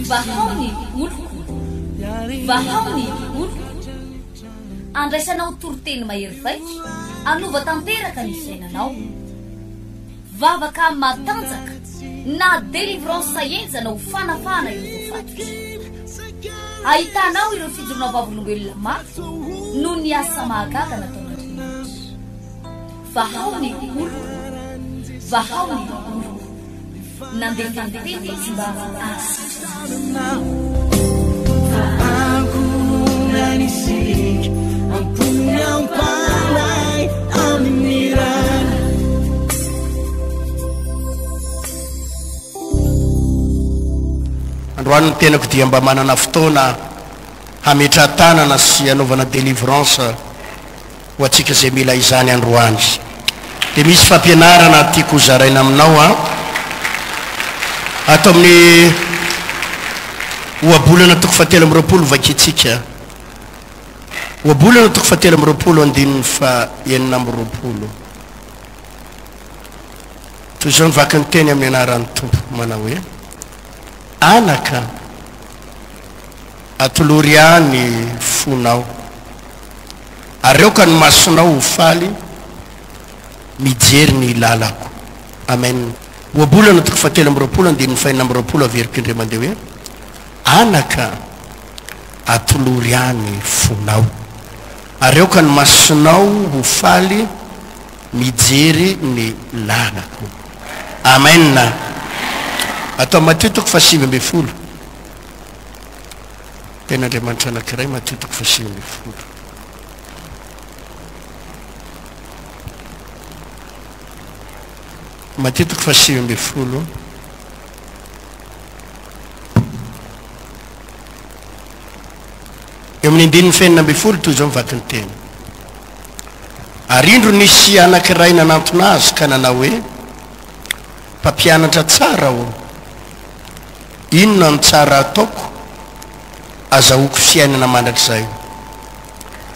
Vahao ny oloko, vahao ny oloko. Andraisanao toriteny mahery vaika, hanova tanteraka ny fiainanao. Vavaka matanjaka na délivrance henjana ho fanafahana ireo voafatotra. Ahitanao ireo fijoroana vavolombelona mafy noho ny asa mahagaga nataon'Andriamanitra. Vahao ny oloko, vahao ny oloko. Nandefa ny teny izy mba hahasitrana azy. Androany ny tenako dia mba manana fotoana hametraha-tanana sy hanaovana délivrance Ho antsika izay mila izany androany dia misy fampianarana tiako ho zaraina aminao an. Ato amin'ny Ohabolana toko fahatelo amby 20 vakintsika. Ohabolana toko fahatelo amby 20 andininy faha-26. Toy izao ny vaky ny teny amin'ny anaran'ny Tompo manao hoe, Anaka, atolory ahy ny fonao. Ary aoka ny masonao ho faly mijery ny lalako. Amen. Ohabolana toko fahatelo amby 20 andininy fahenina amby 20 averiko indray mandeha hoe, Anaka, atolory ahy ny fonao. Ary aoka ny masonao ho faly mijery ny lalako. Amen. Atao Matio toko faha-19. Tenin'Andriamanitra anankiray, Matio toko faha-19. Matio toko faha-19. Eo amin'ny andininy fahenina 16 toy izao mivaky ny teny. Ary indro nisy anankiray nanantona azy ka nanao hoe, Mpampianatra tsara ô, Inona no tsara ataoko azahoako fiainana mandrakizay?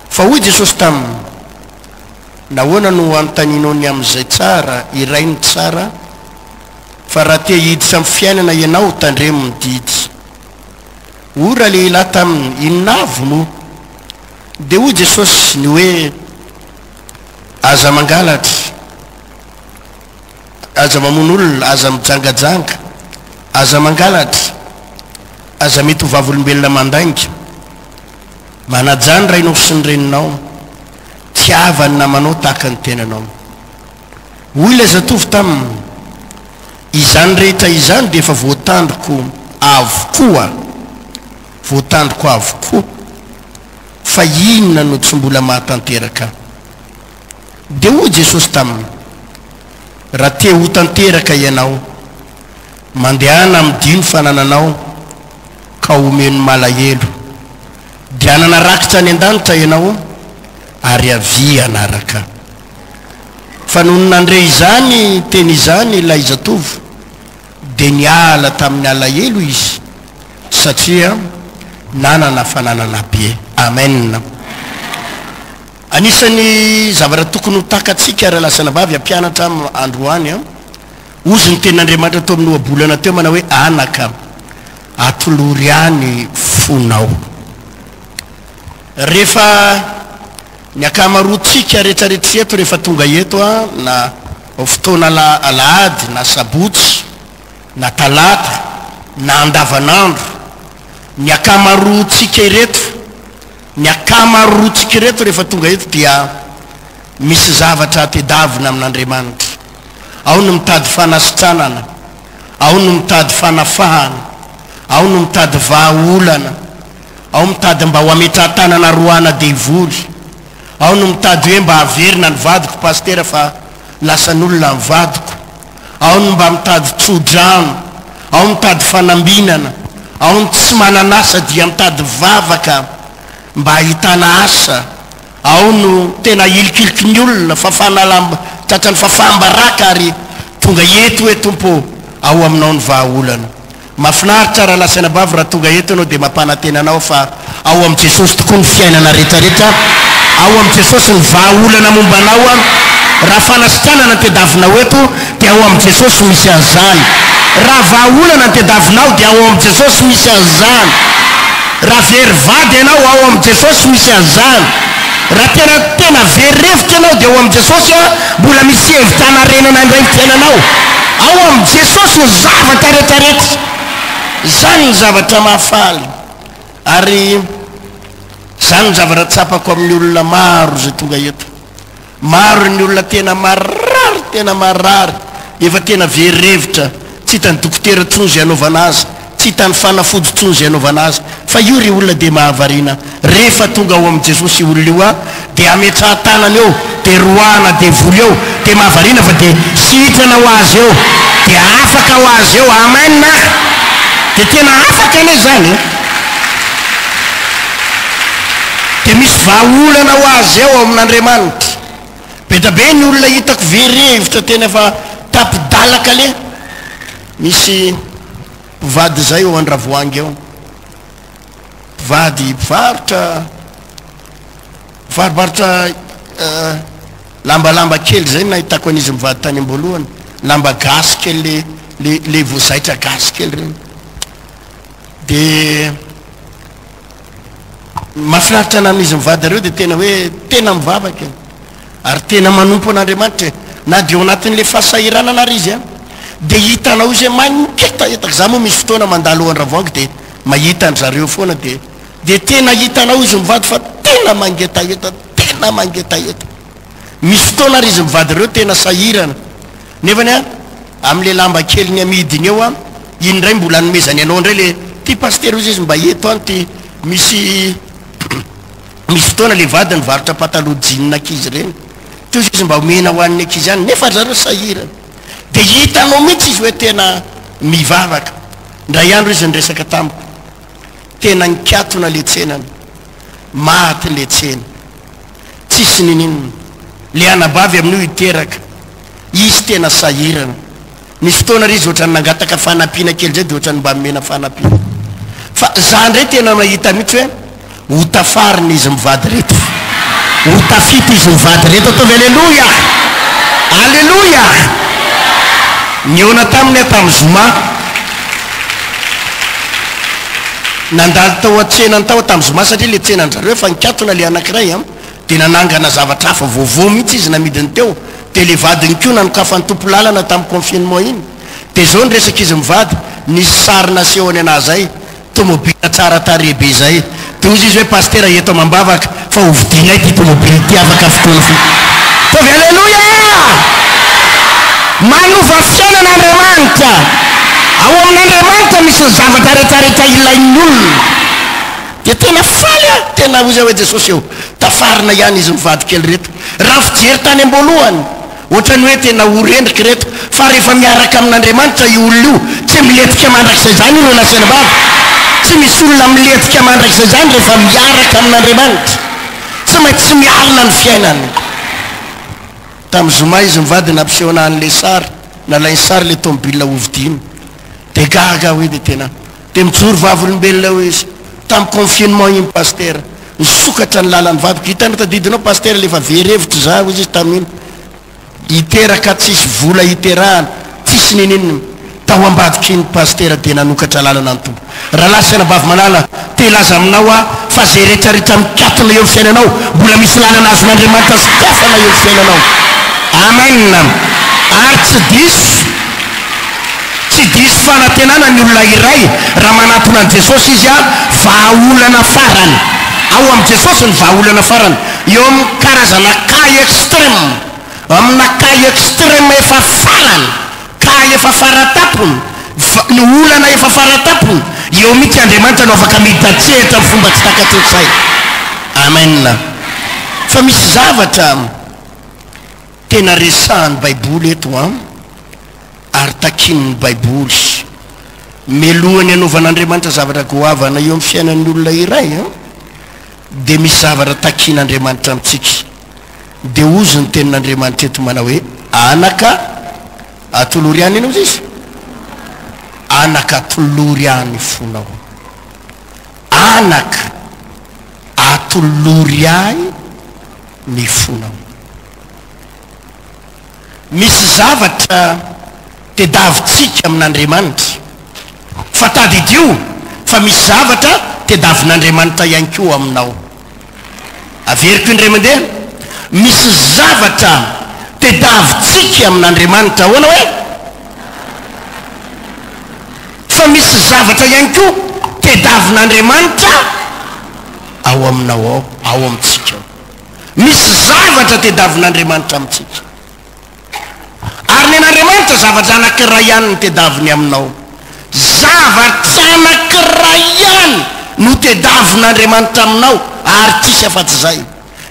Fa hoy Jesosy taminy, Nahoana no anontanianao ny amin'izay tsara? Iray no tsara, fa raha te hiditra amin'ny fiainana ianao, tandremo ny didy. Hoy ralehilahy taminy, Inona avy moa? Dia hoy Jesosy, Ny hoe, Aza mangalatra. Aza mamono olona, aza mijangajanga, aza mangalatra, aza mety ho vavolombelona mandainga. Manajà ny rainao sy ny reninao, tiava ny namanao tahaka ny tenanao. Hoy ilay zatovo taminy, Izany rehetra izany dia efa voatandriko avokoa, voatandriko avokoa, fa inona no tsy mbola mahatanteraka ahy? Dia hoy Jesosy taminy, Raha te ho tanteraka ianao, mandehana amidio ny fanananao ka omeo ny malahelo, dia hanana rakitra any an-danitra ianao, ary avia hanaraka Ahy. Fa nony nandre izany teny izany ilay zatovo, dia niala tamin'ny alahelo izy, satria nanana fananana be. Amen. Anisan'ny zavatra tokony ho takatsika rahalahy sy anabavy hampianatra aho androany an, hozy ny tenin'Andriamanitra teo amin'ny ohabolana teo manao hoe anaka, atolory ahy ny fonao. Rehefa ny ankamaroantsika rehetrarehetra eto rehefa tonga eto an, na fotoana alahady na sabotsy na talata na andavanandro, ny ankamaroantsika ireto Ny akamaroantsika ireto rehefa tonga eto dia misy zavatra tedavina amin'Andriamanitra. Ao ny mitady fanasitranana, ao ny mitady fanafahana, ao ny mitady vahaolana, ao mitady mba ho ametrahan-tanana roahana devoly, ao ny mitady hoe mba averina ny vadiko pasitera fa lasan'olona ny vadiko, ao ny mba mitady tso-drano, ao mitady fanambinana, ao ny tsy manana asa dia mitady vavaka mba hahitana asa, ao no tena ahilikiliky ny olona, fafanalam, tratran'ny fafaham-baraka ary tonga eto hoe Tompo ô, ao aminao ny vahaolana. Mahafinaritra rahalahy sy anabavy raha tonga eto ianao dia mampanantena anao fa ao amin'i Jesosy tokoa ny fiainana rehetrarehetra, ao amin'i Jesosy ny vahaolana momba anao, raha fanasitranana no tediavinao eto dia ao amin'i Jesosy misy an'izany. Raha vahaolana ny tediavinao dia ao amin'i Jesosy misy an'izany. Raha very vady ianao, ao amin'i Jesosy misy an'izany. Raha tena tena very hevitra ianao dia ao amin'i Jesosy an, mbola misy hevitra hanarenana indray ny fiainanao. Ao amin'i Jesosy ny zavatra rehetra rehetra. Izany ny zavatra mahafaly. Ary izany ny zavatra tsapako amin'ny olona maro izay tonga eto. Maro ny olona tena marary, tena marary, efa tena very hevitra, tsy hitan'ny dokotera intsony izay hanaovana azy, tsy hitan'ny fanafody intsony izay hanaovana azy. Fa io ry olona dia mahavariana, rehefa tonga ao amin'i Jesosy io olona io an, dia ametrahan-tanana eo, dia roahana devoly eo, dia mahavariana fa dia sitrana ho azy eo, dia afaka ho azy eo, amen a! Dia tena afaka anie izany e! Dia misy vahaolana ho azy eo ao amin'Andriamanitra. Be da be ny olona hitako very hevitra tena efa tapi-dalaka le. Misy mpivady izay ao Andravoahangy ao. Mpivady mpivarotra mpivarobarotra eh, lambalamba kely izay no nahitako an'izy mivady tany am-boalohany. Lamba gasy kely le le le vozaitra gasy kely ireny. Dia Mahafinaritra anah amin'izy mivady ireo dia tena hoe tena mivavaka e. Ary tena manompo an'Andriamanitra e. Na dia ao anatin'ilay fahasahiranana ary izy an, dia hitanao izy hoe mangetaheta. Za moa misy fotoana mandalo ao Andravoahangy dia mahita an-dry zareo foana dia dia tena hitanao izy mivady fa tena mangetaheta, tena mangetaheta. Misy fotoana ary izy mivady ireo tena sahirana. Nefany an, amin'le lamba keliny amidiny eo an, iny indray mbola anomezany anao indray le, ty pasitera ozy izy mba eto an ty misy misy fotoana le vadiny nivarotra pataloha jean ankizy ireny, ty ozy izy mba omena ho an'ny ankizy any, nefa ry zareo sahirana. De hitanao mihitsy izy hoe tena mivavaka. Indray andro izy niresaka tamiko, tena nikatona le tsenany, maty le tsena, tsisy nininona, le anabavy amin'io hiteraka. Izy tena sahirana. Nisy fotoana ry izy ohatran'ny nangataka fanampiana kely zay de ohatran'ny mba nomena fanampiana. Fa za ndray tena nahita mihitsy hoe ho tafarina izy mivady reto. Ho tafita izy mivady reto. Ataovy aleloia! Aleloia! Nihaona taminy aho tamin'ny zoma. Nandalo tao an-tsenany tao aho tamin'ny zoma satria le tsenan-dry zareo efa nikatona le anankiray an. Dia nanangana zavatra hafa vaovao mihitsy izy namidiny teo, dia le vadiny koa nanokafan'ny tompo lalana tamin'ny confinement iny, dia zao ny resak'izy mivady, nisy sary nasehony anah zay, tomobile tsara tarehy be zay, dia hozy izy hoe pasitera eto amam-bavaka fa ho vidianay ity tomobile ity afaka fotoana fohy. Ataovy aleloia! Manova fiainana Andriamanitra! Ao amin'Andriamanitra misy ny zavatra retraretra ilain'ny olona. Dia tena faly aho, tena hoy aho hoe Jesosy ô, tafarina ihany izy mivady kely ireto. Raha ny fijery tany am-boalohany, ohatran'ny hoe tena ho rendrika ireto, fa rehefa miaraka amin'Andriamanitra io olona io, tsy milentika mandrakizay izany io lehilahy sy anabavy. Tsy misy olona milentika mandrakizay izany rehefa miaraka amin'Andriamanitra. Tsy maintsy mialina ny fiainany. Tamin'ny zoma izy mivady nampiseho anah an'ilay sary, nalainy sary ilay tomobile hovidiana. Dia gaga aho hoe dia tena. Dia mijoro vavolombelona eo izy. Tam confinement iny pasitera. Nisokatra ny lalan'ny vadiko. Hitanao tadidinao pasitera le efa very hevitra za hoy izy tamin'iny. Hiteraka tsisy vola hiterahana, tsisy ninininona. Tao ambadik'iny pasitera dia nanokatra lalana ny Tompo. Rahalahy sy anabavy malala, te hilaza aminao aho fa ze retraretra mikatona eo fiainanao, mbola misy lalana azon'Andriamanitra sokafana eo fiainanao. Amen. Ary tsy diso. Tsy diso fanantenana ny olona iray raha manatona an'i Jesosy izy a vahaolana farany. Ao amin'i Jesosy ny vahaolana farany. Eo amin'ny karazana cas extrême, amina cas extrême efa farany, cas efa faratapony, ny olana efa faratapony, eo mihitsy Andriamanitra no afaka miditra an-tsehatra amin'ny fomba tsy takatry ny saina. Amen. Fa misy zavatra tena resahan'ny Baiboly eto an. ary takian'ny Baiboly. Melohan'ny hanaovan'Andriamanitra zavatra goavana eo amin'ny fiainan'ny olona iray, dia misy zavatra takian'Andriamanitra amintsika. Dia hozy ny tenin'Andriamanitra eto manao hoe, Anaka, atolory ahy ny inona hozy izy? Anaka, atolory ahy ny fonao. Anaka, atolory ahy ny fonao. Misy zavatra. tedavintsika amin'Andriamanitra. Fa tadidio fa misy zavatra tedavin'Andriamanitra ihany koa aminao. Averiko indray mandeha, misy zavatra tedavintsika amin'Andriamanitra. Ahoana hoe? Fa misy zavatra ihany koa tedavin'Andriamanitra ao aminao ao, ao amintsika ao. Misy zavatra tedavin'Andriamanitra amintsika. Ary ny an'Andriamanitra zavatra anankiray ihany no tedaviny aminao. Zavatra anankiray ihany no tedavin'Andriamanitra aminao ary tsisy afa-tsy izay.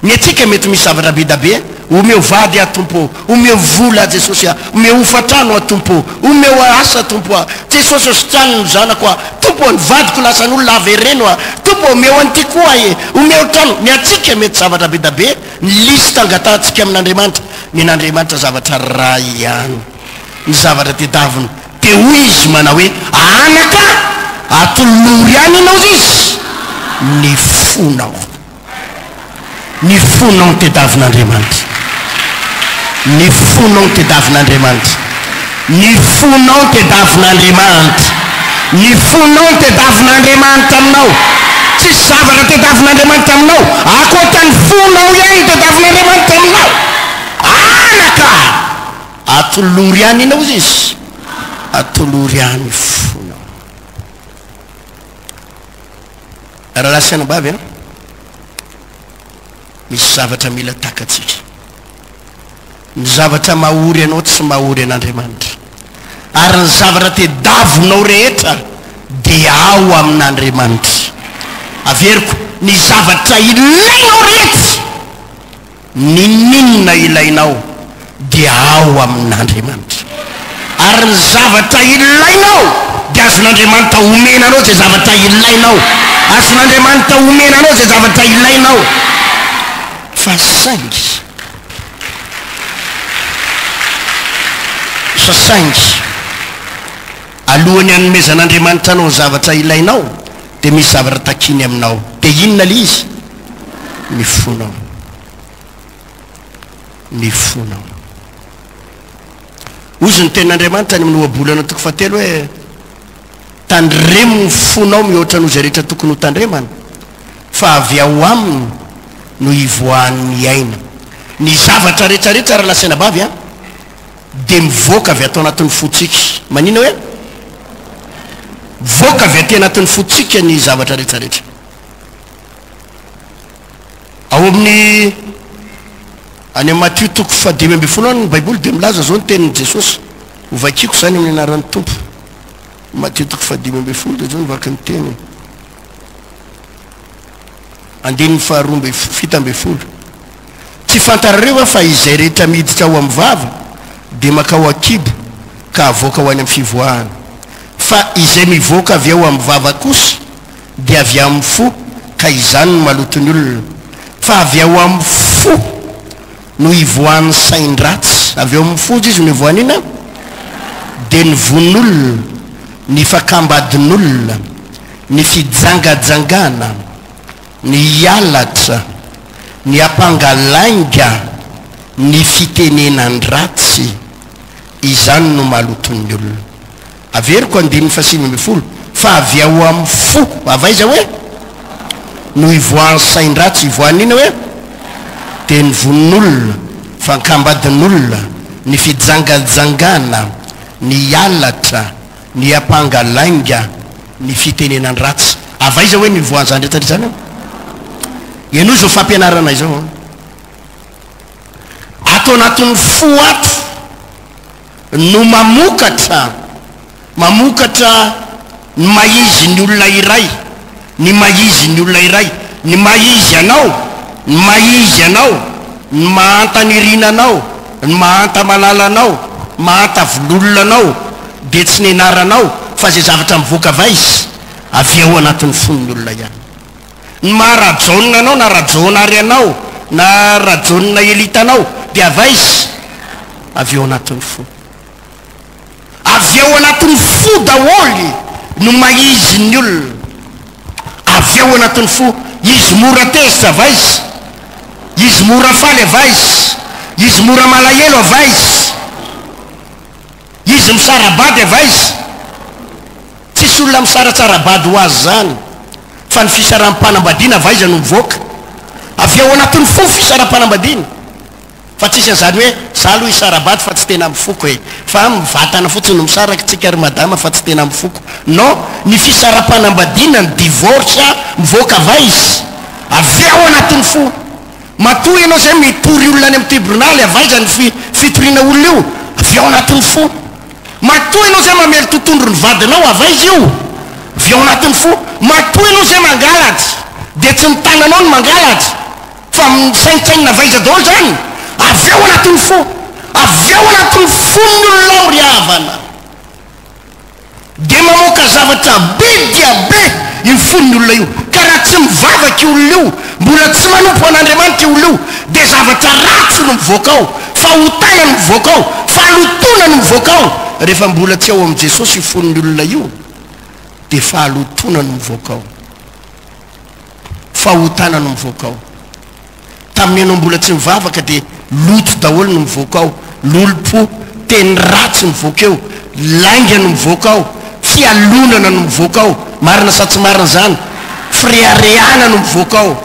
Ny antsika mety misy zavatra be da be, omeo vady aho Tompo ô, omeo vola aho Jesosy a, omeo hofantrano aho Tompo ô, omeo asa Tompo a, Jesosy ô sitrano ny zanako a, Tompo ô ny vadiko lasan'olona avereno a, Tompo ô omeo an'ity koa aho e, omeo trano. Ny antsika mety zavatra be da be, ny liste angatahantsika amin'Andriamanitra. Nen'Andriamanitra zavatra ray ihany ny zavatra tedaviny, dia hoy Izy manao hoe, Anaka, atolory ihany ianao izy ny fonao. Ny fonao no tedavin'Andriamanitra. Ny fonao no tedavin'Andriamanitra. Ny fonao no tedavin'Andriamanitra. Ny fonao no tedavin'Andriamanitra aminao. Tsisy zavatra tedavin'Andriamanitra aminao ankoatra ny fonao ihany no tedavin'Andriamanitra aminao. Anaka! Atolory ihany inona hozy izy? Atolory ihany ny fonao. Rahalahy sy anabavy an, misy zavatra mila takatsika. Ny zavatra mahory anao tsy mahory an'Andriamanitra. Ary ny zavatra tedavinao rehetra dia ao amin'Andriamanitra. Averiko, ny zavatra ilainao rehetra, n'inon'inona ilainao dia ao amin'Andriamanitra. Ary ny zavatra ilainao dia azon'Andriamanitra omena anao izay zavatra ilainao. Azon'Andriamanitra omena anao izay zavatra ilainao. Fa saingy, fa saingy, alohan'ny hanomezan'Andriamanitra anao ny zavatra ilainao, dia misy zavatra takiany aminao. Dia inona ilay izy? Ny fonao. Ny fonao. Hozy ny tenin'Andriamanitra any amin'ny ohabolana toko fahatelo hoe, Tandremo ny fonao mihoatra noho izay rehetra tokony hotandremana, fa avy ao aminy no ivoahan'ny aina. Ny zavatra rehetra rehetra rahalahy sy anabavy an, dia mivoaka avy ato anatin'ny fontsika. Manina hoe? Mivoaka avy aty anatin'ny fontsika ny zavatra rehetra rehetra. Ao amin'ny any amin'ny Matio toko fahadimy ambin'ny folo any ny Baiboly dia milaza izao ny tenin'i Jesosy. Hovakiko izany amin'ny anaran'ny Tompo. Matio toko fahadimy ambin'ny folo dia izao ny vaky ny teny. Andininy faharoa amby 17. Tsy fantarareo va fa izay rehetra miditra ao amin'ny vava dia mankao an-kibo ka avoaka ho any amin'ny fivoahana? Fa izay mivoaka avy ao amin'ny vava kosa dia avy amin'ny fo ka izany no maloto ny olona. Fa avy ao amin'ny fo no ivoahan'ny sain-dratsy. Avy ao amin'ny fo izy no ivoahan'ny inona? Dia ny vono'olona, ny fakam-badin'olona, ny fijangajangana, ny halatra, ny ampanga lainga, ny fitenenan-dratsy, izany no maloton'ny olona. Averiko andininy faha-19, fa avy ao amin'ny fo, avy aiza hoe? No ivoahan'ny sain-dratsy, ivoahan'ny inona hoe? Dia ny vonon'olona, fankambadin'olona, ny fijangajangana, ny halatra, ny ampanga lainga, ny fitenenan-dratsy. Avy aiza hoe no ivoahan'izany rehetra izany? Henoy izao fampianarana izao an. Ato anatin'ny fo ato no mamokatra, mamokatra ny maha-izy ny olona iray, ny maha-izy ny olona iray, ny maha-izy anao, ny maha-izy anao, ny maha-antanirina anao, ny maha-antamalala anao, maha-antavololona anao, dia tsy ny anaranao fa izay zavatra mivoaka avy aiza? Avy ao anatin'ny fon'ny olona ihany. Ny maha Rajaona anao na Rajaonary anao na Rajaona Elita anao dia avy aiza? Avy ao anatin'ny fo. Avy ao anatin'ny fo daholo no maha izy ny olona. Avy ao anatin'ny fo. Izy mora tezitra avy aiza? Izy mora faly avy aiza? Izy mora malahelo avy aiza? Izy misara-bady avy aiza? Tsisy olona misaratsara-bady ho azy izany. Fa ny fisaram-panambadiana avy aiza no mivoaka? Avy ao anatin'ny fo ny fisaram-panambadiana. Fa tsisy an'izany hoe za aloha hisara-bady fa tsy tena amin'ny foko e. Fa amin'ny vatana fotsiny no misaraka tsika ry madama fa tsy tena amin'ny foko. Non, ny fisaram-panambadiana, ny divorce mivoaka avy aiza? Avy ao anatin'ny fo. Matoa ianao zay mitory olona any amin'ny tribonaly, avy aiza ny fitoriana olona io? Avy ao anatin'ny fo. Matoa ianao zay mamely totondro ny vadinao, avy aiza io? Avy ao anatin'ny fo. Matoa ianao zay mangalatra, dia tsy ny tananao no mangalatra, fa misaintsainina avy aiza daholo zany? Avy ao anatin'ny fo. Avy ao anatin'ny fon'ny olona ao ry havana. Dia mamoaka zavatra be dia be io fon'ny olona io. Ka raha tsy mivavaka io olona io, mbola tsy manompo an'Andriamanitra io olona io, dia zavatra ratsy no mivoaka ao, fahotana no mivoaka ao, fahalotoana no mivoaka ao. Rehefa mbola tsy ao amin'i Jesosy io fon'ny olona io, dia fahalotoana no mivoaka ao. Fahotana no mivoaka ao. Tamin'ny ianao mbola tsy nivavaka dia loto daholo no mivoaka ao, lolompo, teny ratsy mivoaka eo, lainga no mivoaka ao, fialonana no mivoaka ao, marina sa tsy marina izany? Fireharehana no mivoaka ao,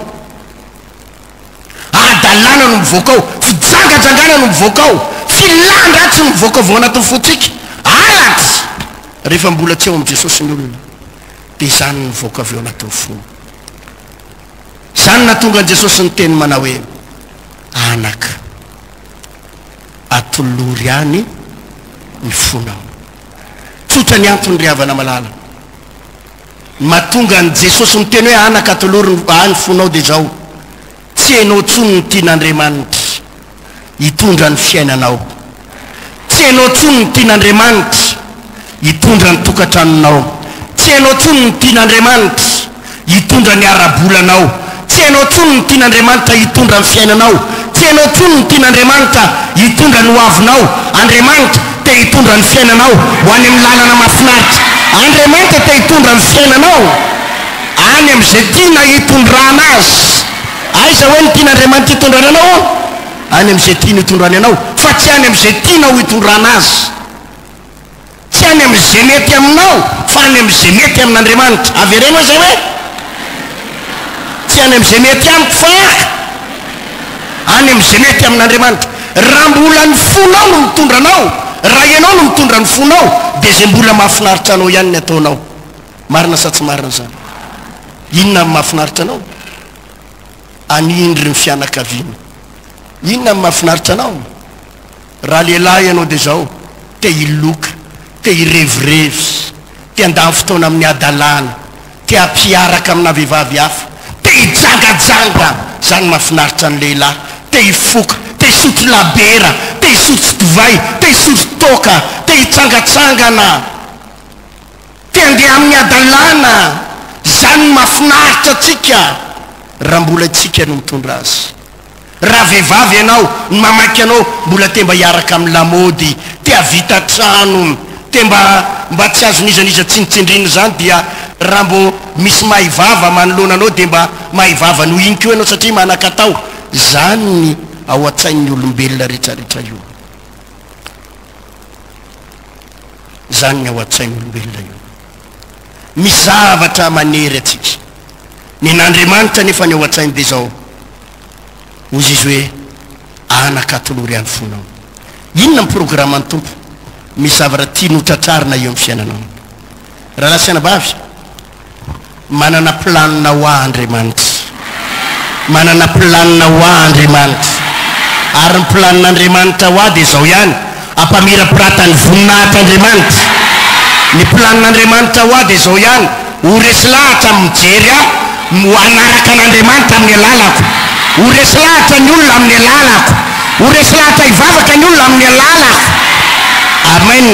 hadalana no mivoaka ao, fijangajangana no mivoaka ao, filan-dratsy no mivoaka avy ao anatin'ny fontsika, halatra! Rehefa mbola tsy ao amin'i Jesosy ny olona dia izany no mivoaka avy ao anatin'ny fony. Izany nahatonga an'i Jesosy niteny manao hoe, Anaka, atolory ahy ny ny fonao. Tsotra ny antony ry havana malala. Ny mahatonga an'i Jesosy miteny hoe anaka atolory ahy ny fonao dia izao, tsy ianao intsony no tian'Andriamanitra hitondra ny fiainanao. Tsy ianao intsony no tian'Andriamanitra hitondra ny tokantranonao. Tsy ianao intsony no tian'Andriamanitra hitondra ny ara-bolanao. Tsy ianao intsony no tian'Andriamanitra hitondra ny fiainanao. Tsy ianao intsony no tian'Andriamanitra hitondra ny hoavinao. Andriamanitra te hitondra ny fiainanao ho any amin'ny lalana mahafinaritra. Andriamanitra te hitondra ny fiainanao any amin'izay tiana hitondrana azy. Aiza hoe no tian'Andriamanitra hitondrana anao? Any amin'izay tiany hitondrany anao, fa tsy any amin'izay tianao hitondrana azy. Tsy any amin'izay mety aminao, fa any amin'izay mety amin'Andriamanitra. Avereno hoe izay hoe, Tsy any amin'izay mety amiko, fa any amin'izay mety amin'Andriamanitra. Raha mbola ny fonao no mitondra anao, raha ianao no mitondra ny fonao, dia izay mbola mahafinaritra anao ihany ny ataonao. Marina sa tsy marina izany? Inona no mahafinaritra anao? Anindry ny fianakaviana. Inona no mahafinaritra anao? Raha lehilahy ianao dia izao, te hiloka, te hirevirevy, te handany fotoana amin'ny hadalana, te hampiaraka amina vehivavy hafa, te hijangajanga, izany no mahafinaritra ny lehilahy, te hifoka, te hisotro labiera, te hisotro divay, te hisotro toaka, te hitsangatsangana. Te handeha amin'ny hadalana, izany no mahafinaritra antsika raha mbola isika no mitondra azy. Raha vehivavy ianao, ny mamaky anao mbola te mba hiaraka amin'ny lamaody, te hahavita trano, te mba mba tsy azon'iza n'iza tsinontsindrina izany dia raha mbô misy mahay vava manoloana anao dia mba mahay vava noho iny koa ianao satria manan-katao. Izany ny ao an-tsain'ny olombelona retraretra io. Izany ny ao an-tsain'olombelona io. Misy zavatra manery antsika. Nen'Andriamanitra anefa ny ao an-tsainy dia izao, hozy izy hoe, Anaka atolory ahy ny fonao. Inona ny programan'ny Tompo? Misy zavatra tiany ho tratrarina eo amin'ny fiainanao. Rahalahy sy anabavy, Manana planina ho ahy Andriamanitra. Manana planina ho ahy Andriamanitra. Ary ny planin'Andriamanitra ho ahy dia izao ihany, hampamirapirata ny voninahitr'Andriamanitra. Ny planin'Andriamanitra ho ahy dia izao ihany, ho resy lahatra amin'ny mijery ahy, ho hanaraka an'Andriamanitra amin'ny alalako. Ho resy lahatra ny olona amin'ny alalako. Ho resy lahatra hivavaka ny olona amin'ny alalako. Amen.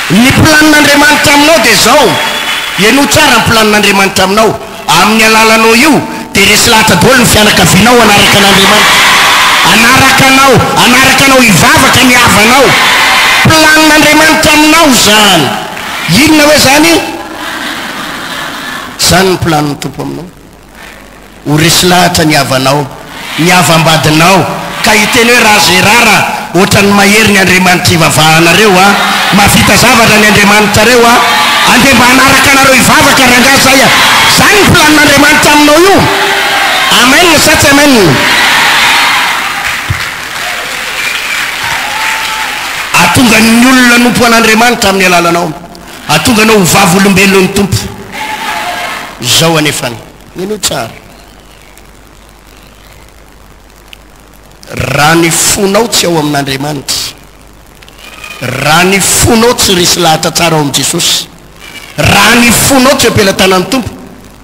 Ny planin'Andriamanitra aminao dia izao, henoy tsara ny planin'Andriamanitra aminao, amin'ny alalanao io dia resy lahatra daholo ny fianakavianao hanaraka an'Andriamanitra, hanaraka anao, hanaraka anao hivavaka ny havanao. Planin'Andriamanitra aminao izany. Inona hoe izany? Izany ny planin'ny Tompo aminao. Ho resy lahatra ny havanao, ny havam-badinao, ka hiteny hoe, Ra Gérard a! Ohatran'ny mahery ny Andriamanitra ivavahanareo a! Mahavita zavatra ny Andriamanitrareo a! Andeha mba hanaraka anareo hivavaka rangahy zay a! Zany ny planin'Andriamanitra aminao io! Amen sa tsy amen? Ahatonga ny olona hanompo an'Andriamanitra amin'ny alalanao. Ahatonga anao ho vavolombelon'ny Tompo. Izao anefany, henoy tsara. Raha ny fonao tsy ao amin'Andriamanitra, raha ny fonao tsy resy lahatra tsara ao amin'i Jesosy, raha ny fonao tsy eo am-pelatanan'ny Tompo,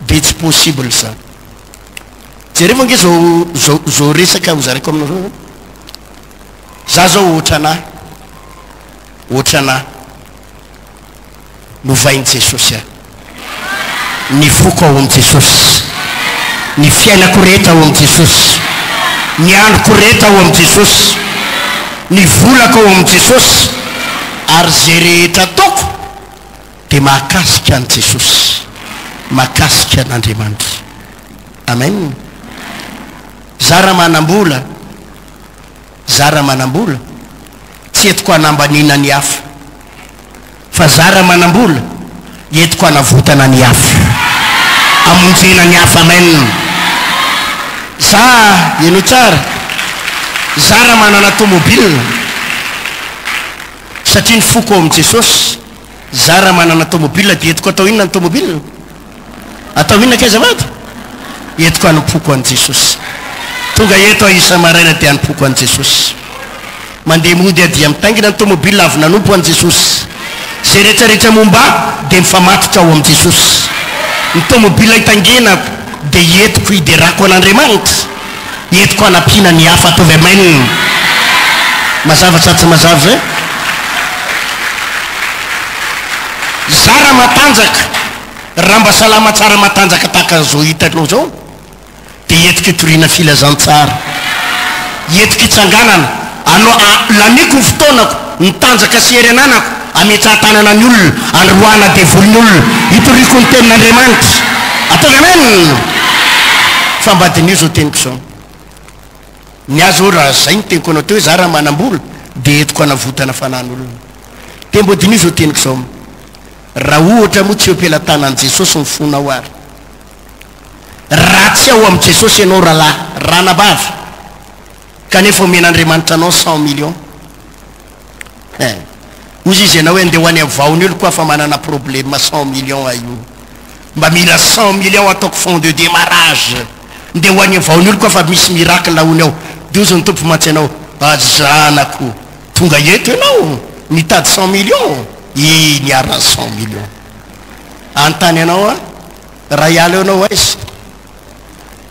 dia tsy possible izany. Jerevo ange zao zao zao resaka hozaraiko aminareo zao. Za zao ohatranà, ohatranà. Novain'i Jesosy aho. Ny foko ao amin'i Jesosy. Ny fiainako rehetra ao amin'i Jesosy. Ny androko rehetra ao amin'i Jesosy. Ny volako ao amin'i Jesosy. Ary izay rehetra ataoko dia mahakasika an'i Jesosy. Mahakasika an'Andriamanitra. Amen. Za raha manam-bola, za raha manam-bola, tsy entiko hanambaniana ny hafa. Fa za raha manambola entiko hanavotana ny hafa, hamonjena ny hafa amen. Za henoy tsara, za raha manana tomobile satria ny foko ao amin'i Jesosy, za raha manana tomobile dia entiko atao inona ny tomobile? Atao inona kay azafady? Entiko hanompoako an'i Jesosy. Tonga eto aho isa-maraina dia hanompoako an'i Jesosy. Mandeha mody aho dia mitaingina ny tomobile avy nanompo an'i Jesosy. Izay rehetra rehetra momba ahy dia mifamatotra ao amin'i Jesosy. Ny tomobile itaingenako dia entiko hiderako an'Andriamanitra. Entiko hanampiana ny hafa. Ataovy amen. Mazava sa tsy mazava izay? Zara matanjaka. Raha mba salama tsara matanjaka tahaka an'izao hitanao izao dia entiko hitoriana filazantsara, entiko hitsanganana, anao a, laniako ny fotoanako, ny tanjaka sy hery ananako, ametrahan-tanana ny olona, androahana devoly ny olona, hitoriako ny tenin'Andriamanitra. Ataovy amen! Fa mba diniho izao teniko izao. Ny ahy izao raha izay ny teniko anao teo hoe za raha manam-bola dia entiko hanavotana fanahin'olona. Dia mba diniho izao teniko izao. Raha ohatra moa tsy eo am-pelatanan'i Jesosy ny fonao ary. Raha tsy ao amin'i Jesosy ianao rahalahy, ranabavy, kanefa omen'Andriamanitra anao cent millions. Eh. Hozy izy ianao hoe andeha ho any amin'ny vahona io koa fa manana problème cent millions aho io. Mba mila cent millions ataoko fond de démarrage. Ndeha ho any amin'ny vahona io koa fa misy miracle hono ao. Dia hozy ny Tompo mantsy ianao, ah zanako, tonga eto ianao mitady cent millions. Ii niharan'ny cent millions. Anontany anao aho, raha hiala eo ianao ho aiza?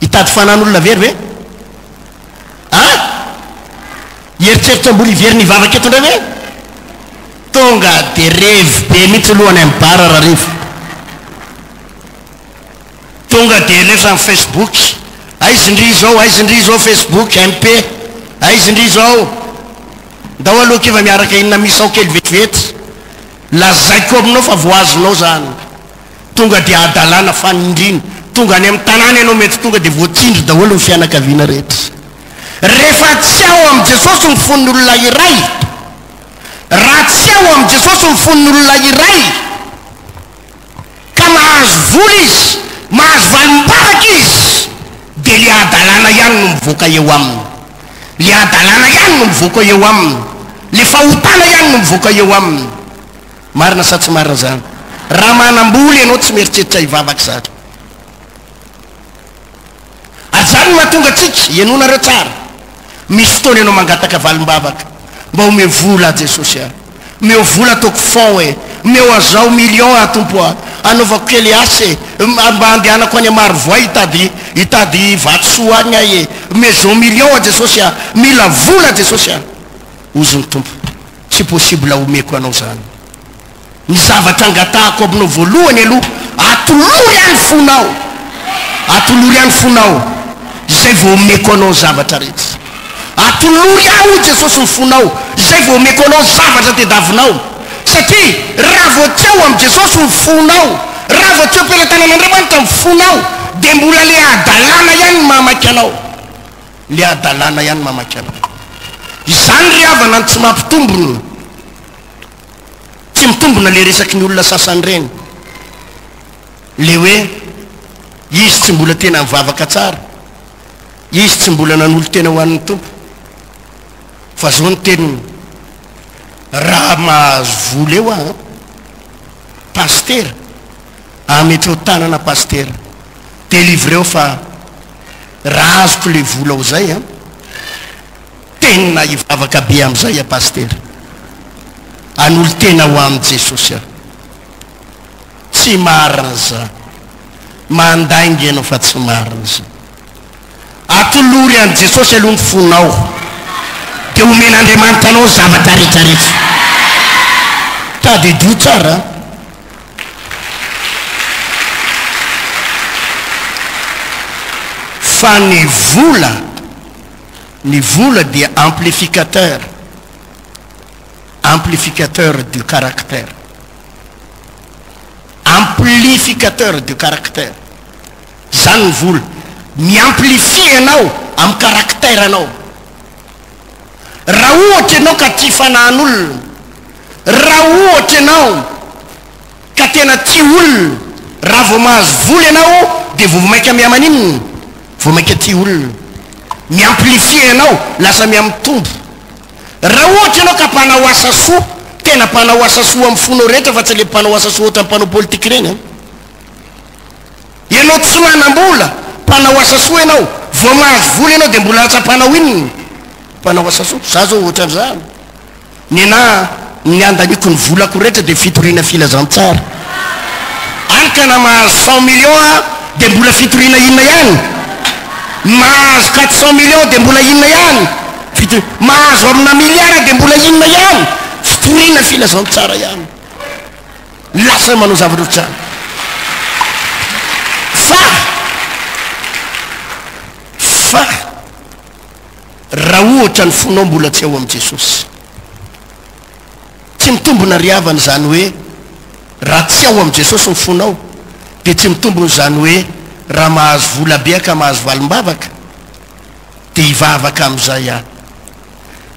Hitady fanan'olona very ve? An? Hieritreritra mbola hiverina hivavaka eto indray ve? Tonga dia revy be mihitsy aloha any amin'ny bar Rarivo. Tonga dia alefa amin'ny Facebook. Aiza ndry izao, aiza ndry izao Facebook, MP. Aiza ndry izao. Ndao aloha akia fa miaraka inona misao kely vetivety. Lazaiko aminao fa voahazonao zany. Tonga dia hadalana fanindriana. Tonga any amin'ny tanàna ianao mety tonga dia voatsindry daholo ny fianakaviana rehetra. Rehefa tsy ao amin'i Jesosy ny fon'ny olona iray, raha tsy ao amin'i Jesosy ny fon'ny olona iray, ka mahazo vola izy, mahazo valim-bavaka izy, dia le hadalana ihany no mivoaka eo aminy. Le hadalana ihany no mivoaka eo aminy. Le fahotana ihany no mivoaka eo aminy. Marina sa tsy marina zany? Raha manam-bola ianao tsy mieritreritra hivavaka zany. Ary zany no mahatonga antsika, henoinareo tsara, misy fotoana ianao mangataka valim-bavaka, mba omeo vola aho Jesosy a, omeo vola ataoko fond e, omeo azao million aho Tompo a, anaovako kely asa e, mba andehanako any Marovoay hitady hitady vatosoa any aho e, omeo zao million aho Jesosy a, mila vola Jesosy a. Hozy ny Tompo, tsy possible omeko anao zany. Ny zavatra angatahako aminao voalohany aloha, atolory ahy ny fonao, atolory ahy ny fonao, izay vao omeko anao ny zavatra rehetra. Atolory ahy hoy Jesosy ny fonao, izay vao omeko anao ny zavatra tediavinao. Satria raha vao tsy ao amin'i Jesosy ny fonao, raha vao tsy eo am-pelatanan'Andriamanitra ny fonao, dia mbola le hadalana ihany no mahamaika anao. Le hadalana ihany mamaky anao. Izany ry havana no tsy mampitombona. Tsy mitombona le resaky ny olona sasany ireny. Le hoe izy tsy mbola tena nivavaka tsara, izy tsy mbola nanolo-tena ho an'ny Tompo. Fa zao ny teniny, raha mahazo vola eo aho an, Pasitera, ametrao tanana Pasitera, delivreo fa raha azoko le vola ao zay an, tena hivavaka be amizay aho Pasitera, hanolo-tena ho amin'i Jesosy aho. Tsy marina zany. Mandainga ianao fa tsy marina zany. Atolory an'i Jesosy aloha ny fonao dia omen'Andriamanitra anao ny zavatra rehetra rehetra. Tadidio tsara an. Fa ny vola, ny vola dia amplificateur, amplificateur du caractère. Amplificateur du caractère. Zany ny vola. Mi-amplifier anao amin'ny caractère anao. Raha ohatra ianao ka tia fanahin'olona, raha ohatra ianao ka tena tia olona, raha vao mahazo vola ianao dia vao maika miha-maninona? Vao maika tia olona. Mi-amplifier anao, lasa miha-mitombo. Raha ohatra ianao ka mpanao asa soa, tena mpanao asa soa amin'ny fonao rehetra fa tsy le mpanao asa soa ohatran'ny mpanao politika ireny an. Ianao tsy manam-bola, mpanao asa soa ianao, vao mahazo vola ianao dia mbola lasa mpanao inona? Mpanao asa soa. Za zao ohatran'izany. Nenà ny andaniako ny volako rehetra dia fitoriana filazantsara. Any ka na mahazo cent millions aho dia mbola fitoriana inona ihany? Mahazo quatre cent millions dia mbola inona ihany? Fitoriana. Mahazo amina milliard dia mbola inona ihany? Fitoriana filazantsara ihany. Lasa manao zavatra ohatr'izany. Fa fa raha ohatra ny fonao mbola tsy ao amin'i Jesosy. Tsy mitombina ry havana izany hoe raha tsy ao amin'i Jesosy ny fonao dia tsy mitombina izany hoe raha mahazo vola be ka mahazo valim-bavaka dia hivavaka amin'izay aho.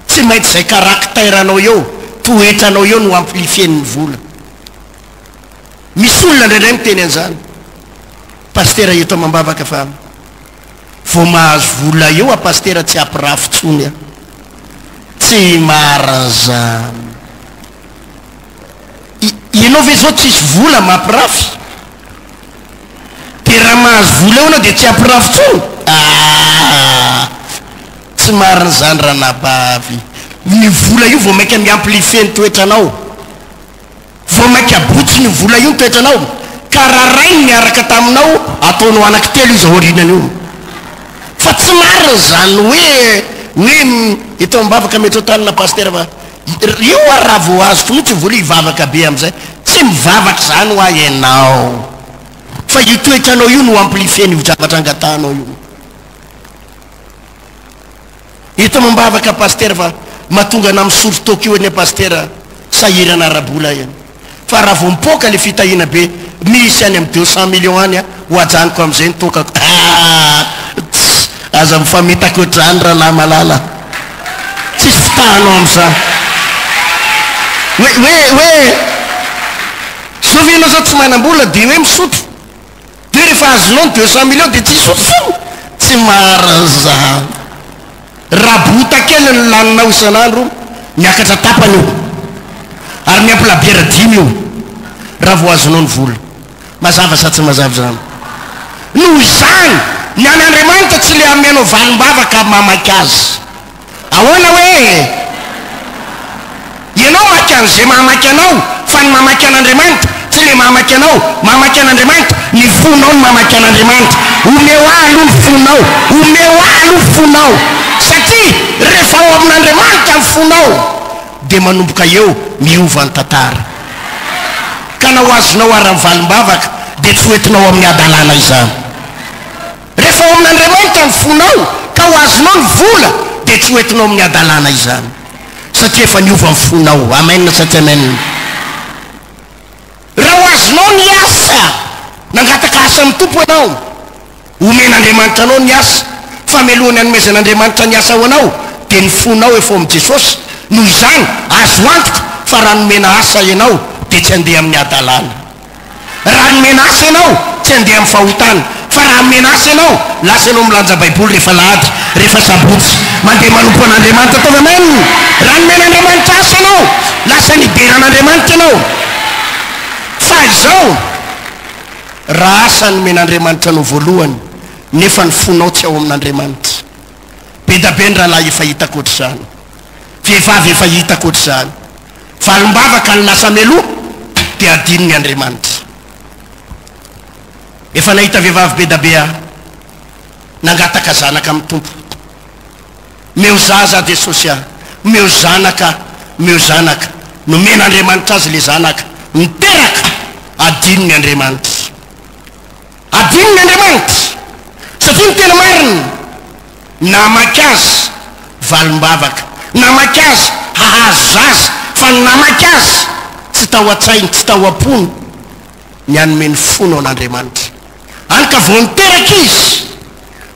Tsy maintsy izay caractère anao eo, toetranao eo no amplifier-n'ny vola. Misy olona indraindray miteny an'izany, Pasitera eto amam-bavaka fa vao mahazo vola eo a Pasitera tsy hampirafy intsony aho. Tsy marina izany. Ianao ve zao tsisy vola mampirafy? Dia raha mahazo vola eo anao dia tsy hampirafy intsony? Ah! Tsy marina izany ranabavy. Ny vola io vao mainka mi-amplifier ny toetranao. Vao mainka abotsiny io vola io ny toetranao. Ka raha rainy niaraka taminao, ataonao anankitelo izy aorianany io. Fa tsy marina izany hoe hoe eto am-bavaka mety ho tanana pasitera fa io ary raha vao azoko mihitsy io vola io hivavaka be amin'izay. Tsy mivavaka izany hoa ianao. Fa io toetranao io no amplifier-n'io zavatra angatahanao io. Eto amam-bavaka Pasitera fa mahatonga anah misotro toaka io anie Pasitera sahirana ara-bola ihany fa raha vao mipoaka le fitahiana be misy any am 200 millions any ho ajanoko amizay ny toakako ah tss aza mifamitaka ohatr'izany rahalahy malala tsisy fitahanao amizany hoe hoe hoe zao ve ianao zao tsy manam-bola de hoe misotro De rehefa azonao ny 200 millions de tsisy otriny? Tsy marina zany. Raha bota kely ny laninao isan'andro, miakatra tapany io. Ary miampy labiera dimy io. Raha vao azonao ny vola. Mazava sa tsy mazava izany? Noho izany, ny an'Andriamanitra tsy le hanome anao valim-bavaka mamaky azy. Ahoana hoe? Ianao maka an'izay mahamaika anao, fa ny mamaky an'Andriamanitra, tsy ilay mahamaika anao, mamaky an'Andriamanitra, ny fonao no mamaky an'Andriamanitra. Omeo ahy aloha ny fonao, omeo ahy aloha ny fonao, satria rehefa ao amin'Andriamanitra ny fonao, dia manomboka eo miova ny tantara. Ka na ho azonao ary ny valim-bavaka, dia tsy ho entinao amin'ny hadalana izany. Rehefa ao amin'Andriamanitra ny fonao ka ho azonao ny vola dia tsy ho entinao amin'ny hadalana izany satria efa niova ny fonao. Amen sa tsy amen? Raha ho azonao ny asa, nangataka asa amin'ny Tompo ianao, omen'Andriamanitra anao ny asa, fa mialohan'ny hanomezan'Andriamanitra ny asa ho anao. dia ny fonao efa ao amin'i Jesosy, noho izany azo antoka fa raha nomena asa ianao dia tsy handeha amin'ny hadalana. Raha nomena asa ianao, tsy handeha amin'ny fahotana. Fa raha nomena asa ianao, lasa ianao milanja Baiboly rehefa alahady, rehefa sabotsy. Mandeha manompo an'Andriamanitra ataovy amen. Raha nomen'Andriamanitra asa ianao, lasa nidera an'Andriamanitra ianao. Fa izao, raha asa nomen'Andriamanitra anao voalohany, nefa ny fonao tsy ao amin'Andriamanitra. Be da be ny rahalahy efa hitako ohatr'izany. Vehivavy efa hitako ohatr'izany. Valim-bavaka ny lasa meloa dia adinony Andriamanitra. Efa nahita vehivavy be da be aho nangataka zanaka amin'ny Tompo. Meo zaza aho Jesosy ah, meo zanaka aho, meo zanaka. Nomen'Andriamanitra azy le zanaka, niteraka, adinony Andriamanitra. Adinony Andriamanitra satria ny tena marina namaky azy valim-bavaka, namaky azy hahazo zaza fa ny namaky azy tsy tao an-tsainy, tsy tao am-pony ny hanome ny fony ho an'Andriamanitra. Hany ka vao niteraka izy,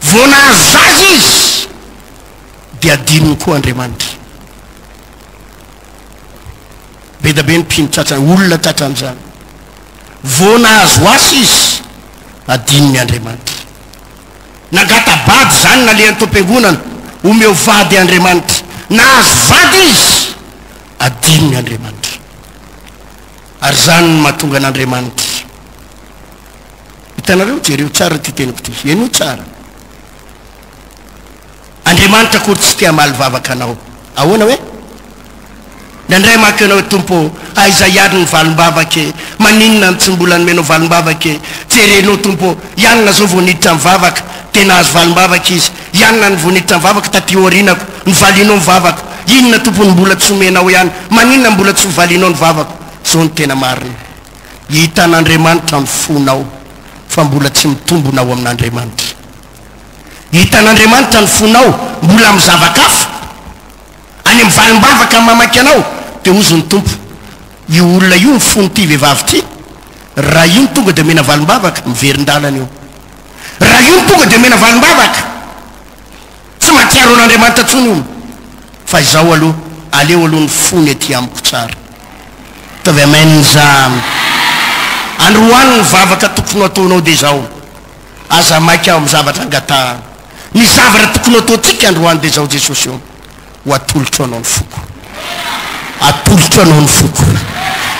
vao nahazo zaza izy dia adinony koa Andriamanitra. Be da be ny mpino tratra, olona tratran'izany. Vao nahazo asa izy, adinony Andriamanitra. Nangata-bady izany nalehany tao am-piangonana, omeo vady Andriamanitra. Nahazo vady izy, adinony Andriamanitra. Ary izany no mahatonga an'Andriamanitra. Hitanareo, jereo tsara ity teniko ity, henoy tsara. Andriamanitra akory tsy te hamaly vavaka anao. Ahoana hoe? Indraindray manko ianao hoe, Tompo ô, aiza ihany ny valim-bavaka e? Maninona no tsy mbola nomenao valim-bavaka e? Jerenao Tompo ô, i Anna zao vao niditra nivavaka dia nahazo valim-bavaka izy. I Anna no vao niditra nivavaka taty aorianako, novalianao ny vavako. Inona Tompo no mbola tsy omenao ihany? Maninona no mbola tsy hovalianao ny vavako? Zao no tena marina. Hitan'Andriamanitra ny fonao fa mbola tsy mitombona ao amin'Andriamanitra. Hitan'Andriamanitra ny fonao mbola amin'ny zava-kafa, any amin'ny valim-bavaka mamaky anao, dia hozy ny Tompo, io olona io ny fon'ity vehivavy ity, raha io no tonga dia omena valim-bavaka, miverin-dalana io. Raha io no tonga dia omena valim-bavaka, tsy mahatsiaro an'Andriamanitra intsony io, fa izao aloha, aleo aloha ny fony aty amiko tsara. Ataovy amen izany. Androany ny vavaka tokony ho ataonao dia izao. Aza maika amin'ny zavatra angatahana. Ny zavatra tokony ho ataontsika androany dia izao, Jesosy ô, ho atolotro Anao ny foko. Atolotro Anao ny foko.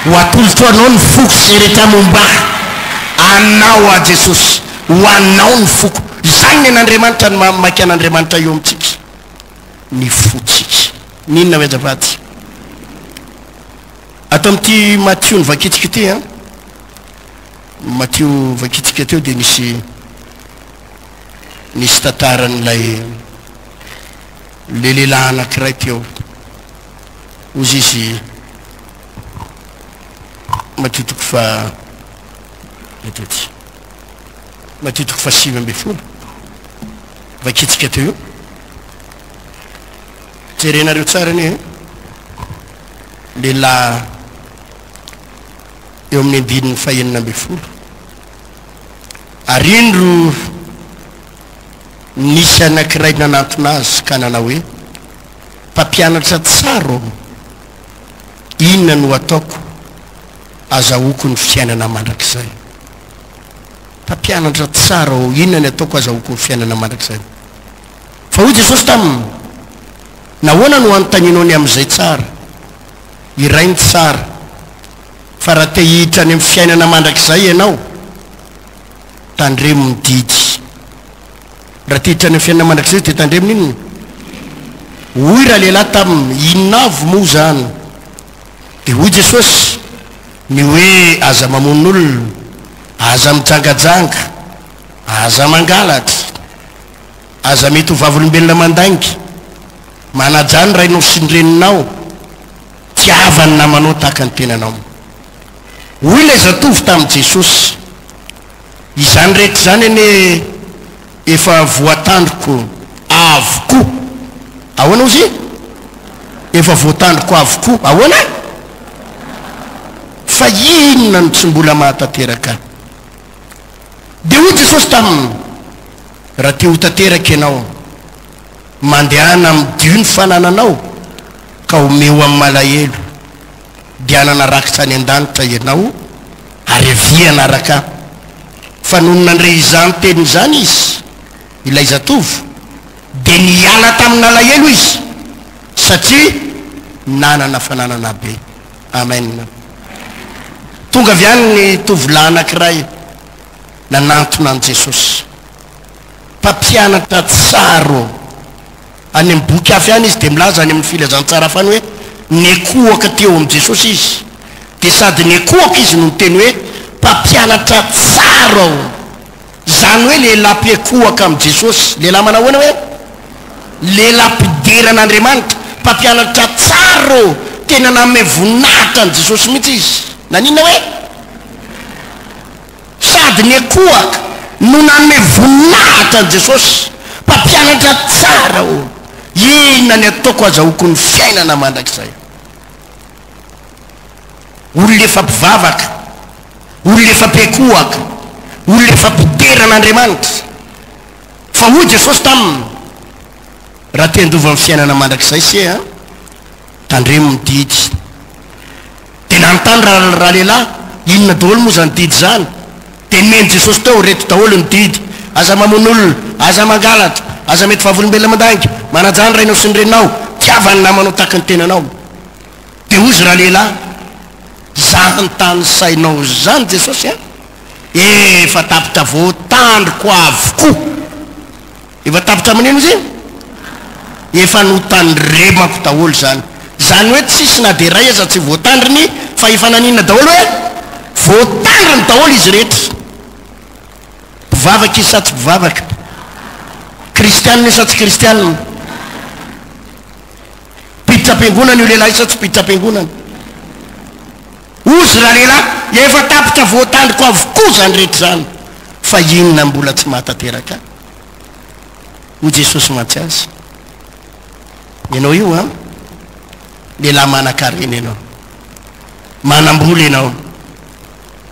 Ho atolotro Anao ny foko izay rehetra momba ahy. Anao aho Jesosy. Ho Anao ny foko. Izany ny an'Andriamanitra ny maha maika an'Andriamanitra eo amintsika. Ny fontsika. N'inona hoe azafady? Ato amin'ity Matio novakintsika ity an. Matio vakintsika teo dia nisy nisy tantaran'ilay le lehilahy anankiray teo. Hozy izy Matio toko fa eto ety. Matio toko fa 19. Vakintsika teo io. Jerenareo tsara anie. Lehilahy eo amin'ny andininy fahenina ambin'ny folo, Ary indro nisy anankiray nanantona azy ka nanao hoe, Mpampianatra tsara ô, inona no hataoko azahoako ny fiainana mandrakizay? Mpampianatra tsara ô, inona ny ataoko azahoako ny fiainana mandrakizay? Fa hoy Jesosy taminy, Nahoana no anontanianao ny amin'izay tsara? Iray ny tsara, fa raha te hiditra any amin'ny fiainana mandrakizay ianao, tandremo ny didy. Raha te hiditra any amin'ny fiainana mandrakizay dia tandremo ny inona? Hoy ralehilahy taminy, Inona avy moa izany? Dia hoy Jesosy, Ny hoe aza mamono olona, aza mijangajanga, aza mangalatra, aza mety ho vavolombelona mandainga, Manajà ny rainao sy ny reninao, tiava ny namanao tahaka ny tenanao. Hoy ilay zatovo tamin'i Jesosy, Izany rehetra izany anie efa voatandriko avokoa. Ahoana hozy? Efa voatandriko avokoa. Ahoana? Fa inona no tsy mbola mahatanteraka ahy? Dia hoy Jesosy taminy, Raha te ho tanteraka ianao, Mandehana amidio ny fanananao ka omeo amin'ny malahelo, dia hanana rakitra any an-danitra ianao, ary avia hanaraka Ahy. Fa nony nandre izany teny izany izy, ilay zatovo, dia niala tamin'alahelo izy, satria nanana fananana be. Amen. Tonga avy any ny tovolahy anankiray nanantona an'i Jesosy. Mpampianatra tsara ô. Any amin'ny boky hafa ihany izy dia milaza any amin'ny filazantsara hafa any hoe nekohaka teo amin'i Jesosy izy. Dia sady nekohaka izy no niteny hoe mpampianatra tsara ô. Izany hoe lehilahy mpiekohaka amin'i Jesosy. Lehilahy manao ahoana hoe? Lehilahy mpidera an'Andriamanitra, mpampianatra tsara ô. Tena nanome voninahitra an'i Jesosy mihitsy izy. Naninona hoe? Sady niekohaka no nanome voninahitra an'i Jesosy, mpampianatra tsara ô. Inona ny ataoko azahoako ny fiainana mandrakizay? Olona efa mpivavaka, olona efa mpiankohoka, olona efa mpidera an'Andriamanitra. Fa hoy Jesosy taminy, Raha te handova ny fiainana mandrakizay se an, tandremo ny didy. Dia nanontany ra, ralehilahy, inona daholo moa izany didy izany? Dia nomen'i Jesosy teo, ireto daholo ny didy, aza mamono olona, aza mangalatra, aza mety vavolombelona mandainga, manajà ny rainao sy ny reninao, tiava ny namanao tahaka ny tenanao. Dia hozy ralehilahy, zany tanisainao zany Jesosy a! Efa tapitra voatandriko avokoa. Efa tapitra amin'ino izy? Efa notandremako daholo zany. Zany hoe tsisy na dia iray aza tsy voatandriny fa efa naninona daholo hoe? Voatandriny daholo izy rehetra. Mpivavaka izy sa tsy mpivavaka? Kristianina io sa tsy kristianina? Mpiditra am-piangonana io lehilahy io sa tsy mpiditra am-piangonana? Hozy ralehilahy, efa tapitra voatandriko avokoa izany rehetra izany, fa inona mbola tsy mahatanteraka ahy? Hoy Jesosy mantsy azy, Ianao io an, lehilahy manan-karena ianao, manam-bola ianao,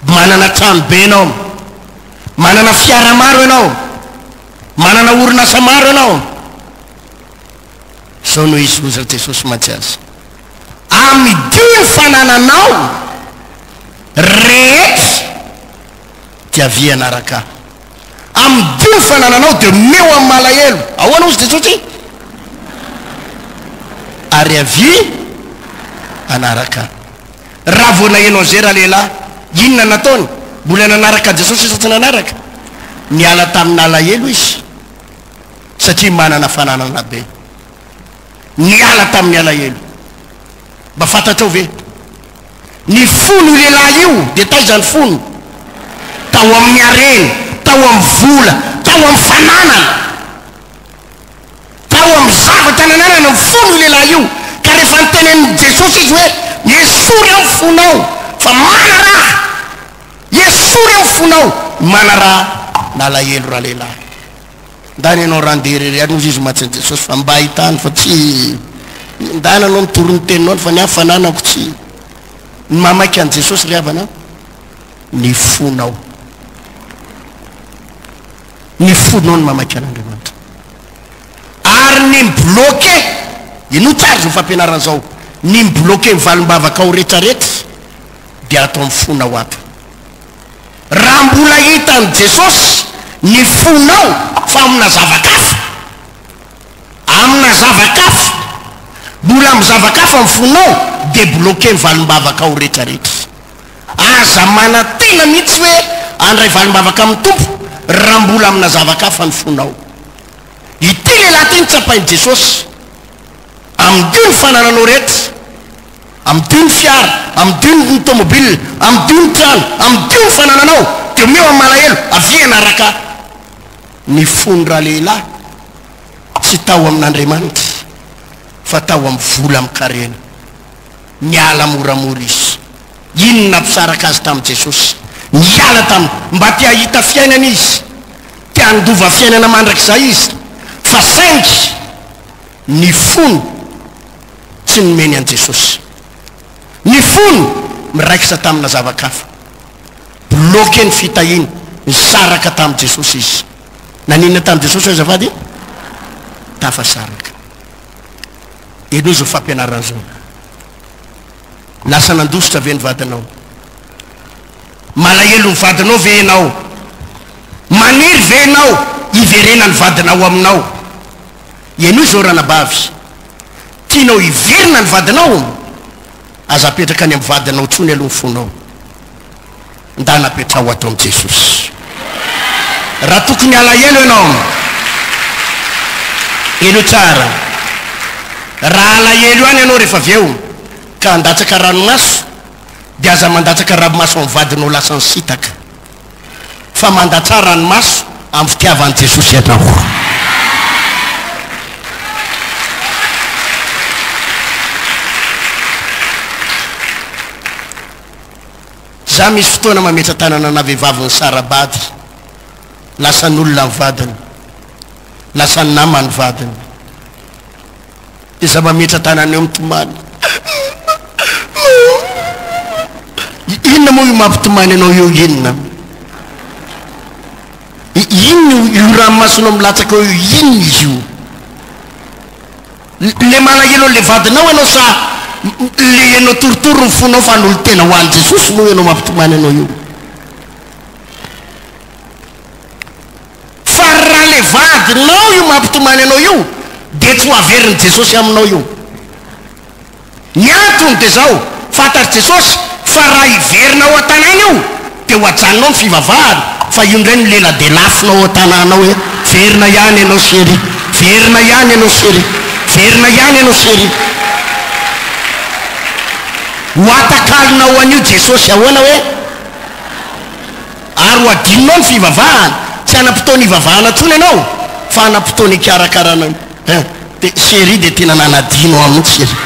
manana trano be ianao, manana fiara maro ianao, manana orinasa maro ianao, Izao no izy hoy Jesosy mantsy azy, Amidio ny fanananao rehetra dia avia hanaraka Ahy. Amidio ny fanananao dia omeo amin'ny malahelo. Ahoana hozy Jesosy? Ary avia hanaraka Ahy. Raha vao naheno an'izay ralehilahy, inona nataony? Mbola nanaraka an'i Jesosy sa tsy nanaraka? Niala tamin'alahelo izy. satria manana fananana be. Niala tamin'ny alahelo. Mba fantatrao ve? Ny fon'io lehilahy io dia taiza ny fony? Tao amin'ny harena, tao amin'ny vola, tao amin'ny fananana. Tao amin'ny zavatra nananana ny fon'io lehilahy io. Ka rehefa nitenenin'i Jesosy izy hoe, Esory aho ny fonao fa manaraha. Esory aho ny fonao, manaraha nalahelo ralehilahy. Ndana ianao randeha irery any hozy izy mantsy an'i Jesosy fa mba ahitany fa tsy ndana anao mitory ny teninao any fa ny ahy fananako tsy ny mamaika an'i Jesosy ry havana ny fonao ny fonao ny mamaika an'Andriamanitra ary ny mi-bloquer inoa tsara izao fampianarana izao ny mi-bloquer ny valim-bavakao retraretra dia ato amin'ny fonao ato Raha mbola hitan'i Jesosy ny fonao fa amina zava-kafa, amina zava-kafa, mbola amin'ny zava-kafa ny fonao, dia bloquer ny valim-bavakao retraretra. Aza manantena mihitsy hoe handray valim-bavaka amin'ny Tompo raha mbola amina zava-kafa ny fonao. Ity lehilahy ity no tsapain'i Jesosy. Amidio ny fanananao rehetra. Amidio ny fiara, amidio ny tomobile, amidio ny trano, amidio ny fanananao, dia omeo amin'ny malahelo, avia hanaraka ahy. Ny fony ralehilahy tsy tao amin'Andriamanitra fa tao amin'ny vola amin-karena. Niala moramora izy. Inona nampisaraka azy tamin'i Jesosy? Niala taminy. Mba te hahita fiainana izy. Te handova fiainana mandrakizay izy. Fa saingy ny fony tsy nomeny an'i Jesosy. Ny fony miraikitra tamina zava-kafa. Bloqué ny fitahiany, nisaraka tamin'i Jesosy izy. Naninona tamin'i Jesosy hoe azafady? Tafasaraka. Henoy izao fampianarana izao. Lasa nandositra ve ny vadinao? Malahelo ny vadinao ve ianao? Maniry ve ianao hiverenan'ny vadinao aminao? Henoy izao ranabavy, tianao hiverina ny vadinao? Aza apetraka any amin'ny vadinao intsony aloha ny fonao. Ndana apetraho ato amin'i Jesosy. Raha tokony halahelo ianao, henoy tsara, raha halahelo ihany ianao rehefa avy eo ka handatsaka ranomaso, dia aza mandatsaka ranomaso amin'ny vadinao lasa nisintaka, fa mandatsaha ranomaso amin'ny fitiavan'i Jesosy anao. Za misy fotoana mametra tanana ana vehivavy nisara-bady, lasan'olona ny vadiny, lasan'ny nama ny vadiny, de za mametra tanana eo mitomany, inona moa io mampitomany anao io inona? Inona io ranomasonao milatsaka eo io inona izy io? Le malahelo anle vadinao ianao sa le ianao torotoro ny fonao fa hanolo-tena ho an'i Jesosy moa ianao mampitomany anao io? Fa raha le vadinao io mampitomany anao io de tsy ho averin'i Jesosy aminao io. Ny antony dia izao, fantatr'i Jesosy fa raha hiverina ao an-tanàna io dia ho ajanonao ny fivavahana, fa io indray no leladelafina ao an-tanàna ao hoe, verina ihany ianao chérie, verina ihany ianao chérie, verina ihany ianao chérie. Ho atakalonao an'io Jesosy ahoana hoe? Ary ho adinonao ny fivavahana, tsy hanam-potoana hivavahana intsony ianao fa hanam-potoana hikarakarana Hein, de chérie de tena nanadino aho mihitsy chérie.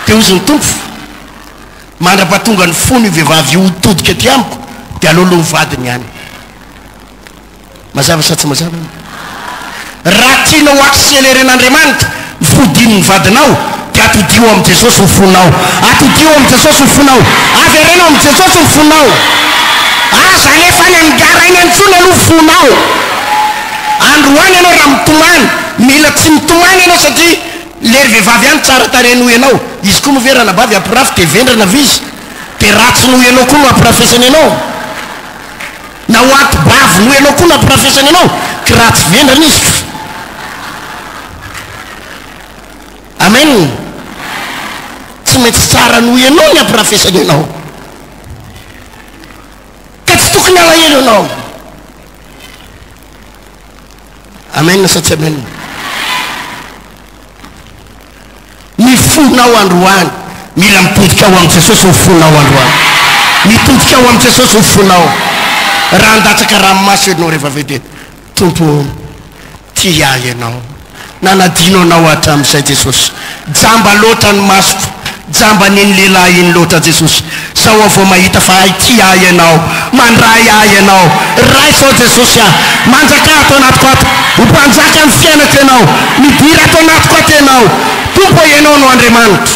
De hozy ny Tompo, mandrapatonga ny fony io vehivavy io hitodika aty amiko de aleo aloha ny vadiny ihany. Mazava sa tsy mazava? Raha tianao accélérer-n'Andriamanitra ny fodian'ny vadinao de atodiho amin'i Jesosy ny fonao. Atodiho amin'i Jesosy ny fonao. Avereno amin'i Jesosy ny fonao. Aza alefa any amin'ny gara any intsony aloha fonao. Androany ianao raha mitomany, mila tsy mitomany ianao satria lery vehivavy ihany tsara tarehy noho ianao, izy koa moa ve ranabavy hampirafy dia vendrana ve izy? Dia ratsy noho ianao koa no hampirafesany anao? Na ho anti-bavy noho ianao koa no hampirafesany anao? Ka ratsy vendrana izy ka. Amen. Tsy maintsy tsara noho ianao ny hampirafesany anao. Ka tsy tokony halahelo ianao. Amen sa tsy amen? Ny fonao androany mila mitodika ao amin'i Jesosy ny fonao androany. Mitodika ao amin'i Jesosy ny fonao. Raha handatsaka ranomaso ianao rehefa avy eo dia Tompo ô, Tia ahy Ianao. Nanadino Anao hatramin'izay Jesosy. Jamba loatra ny masoko. Jamban'iny lehilahy iny loatra Jesosy. Zao aho vao mahita fa hay tia ahy Ianao. Mandray ahy Ianao. Raiso aho Jesosy ah. Manjakà ato anatiko ato. Ho mpanjaka ny fiainako Ianao. Midira ato anatiko ato Ianao. Tompo ô Ianao no Andriamanitro.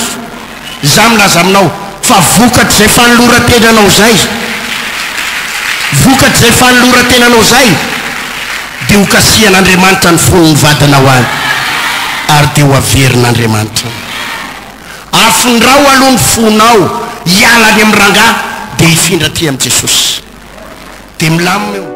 Izaho milaza aminao fa vokatr'izay fanoloran-tenanao izay, vokatr'izay fanoloran-tenanao izay, dia ho kasihan'Andriamanitra ny fon'ny vadinao any, ary dia ho averin'Andriamanitra. Afindrao aloha ny fonao hiala any amin'ny rangahy dia hifindra aty amin'i Jesosy. Dia milamina eo.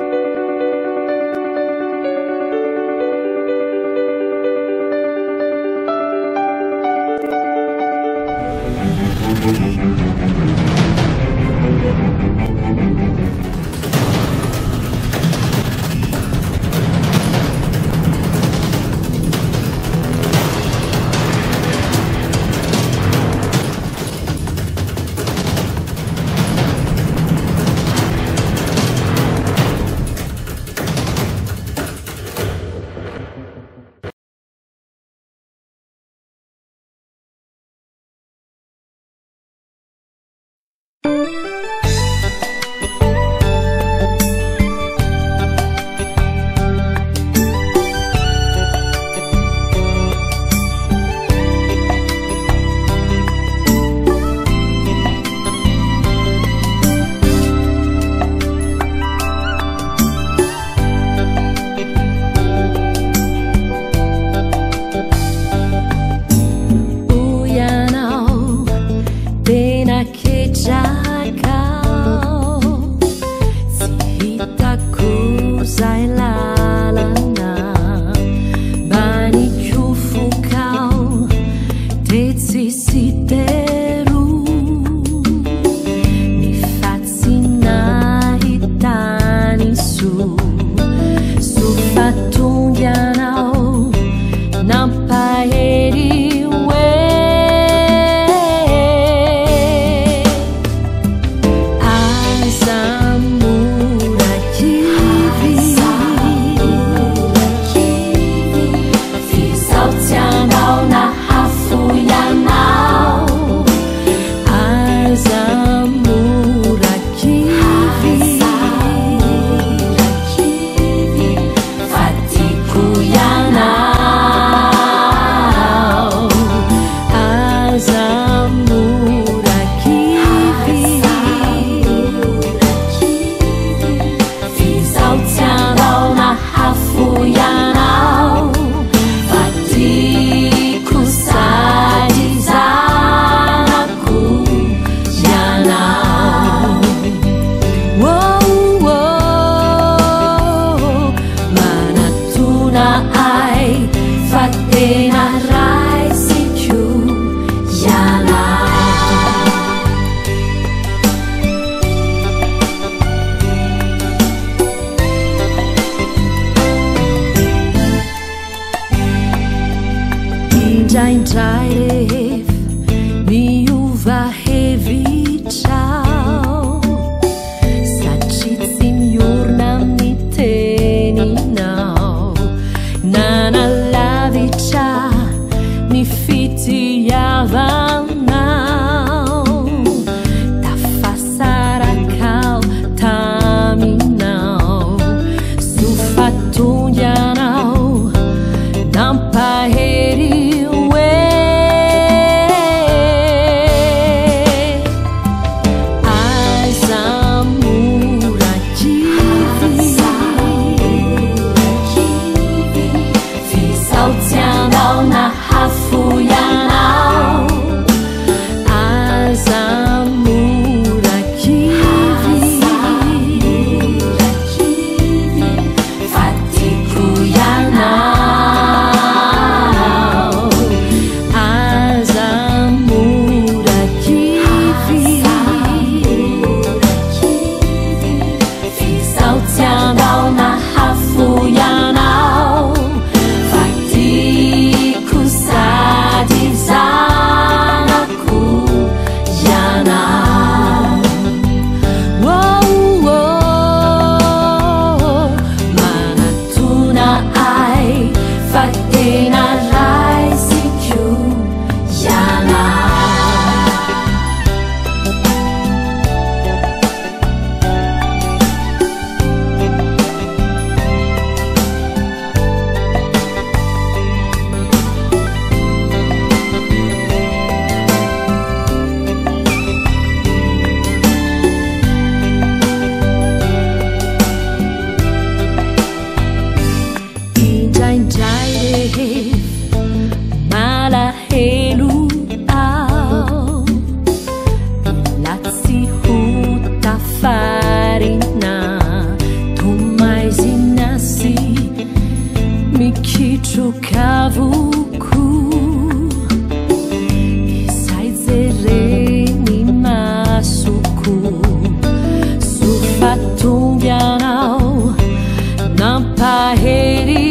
Indraindray rehefa miova hevitra aho, satria tsy miorina amin'ny teninao, nanalavitra ny fitiavanao, tafasaraka aho taminao, soa fa tonga ianao nampahery hoe aiza mora kivy, f'izaho tsy andao nahafoy anao. Aza mora kivy, fa tiako ianao. Aza mora kivy, f'izaho tsy andao nahafoy anao, fa tiako sady zanako ianao. Oh, oh, manatona ahy fa tena raisiko ianao. Indraindray rehefa malahelo aho, mila tsy ho tafarina, tomaizina sy mikitroka avokoa, izay jereny masoko, soa fa tonga ianao nampahery.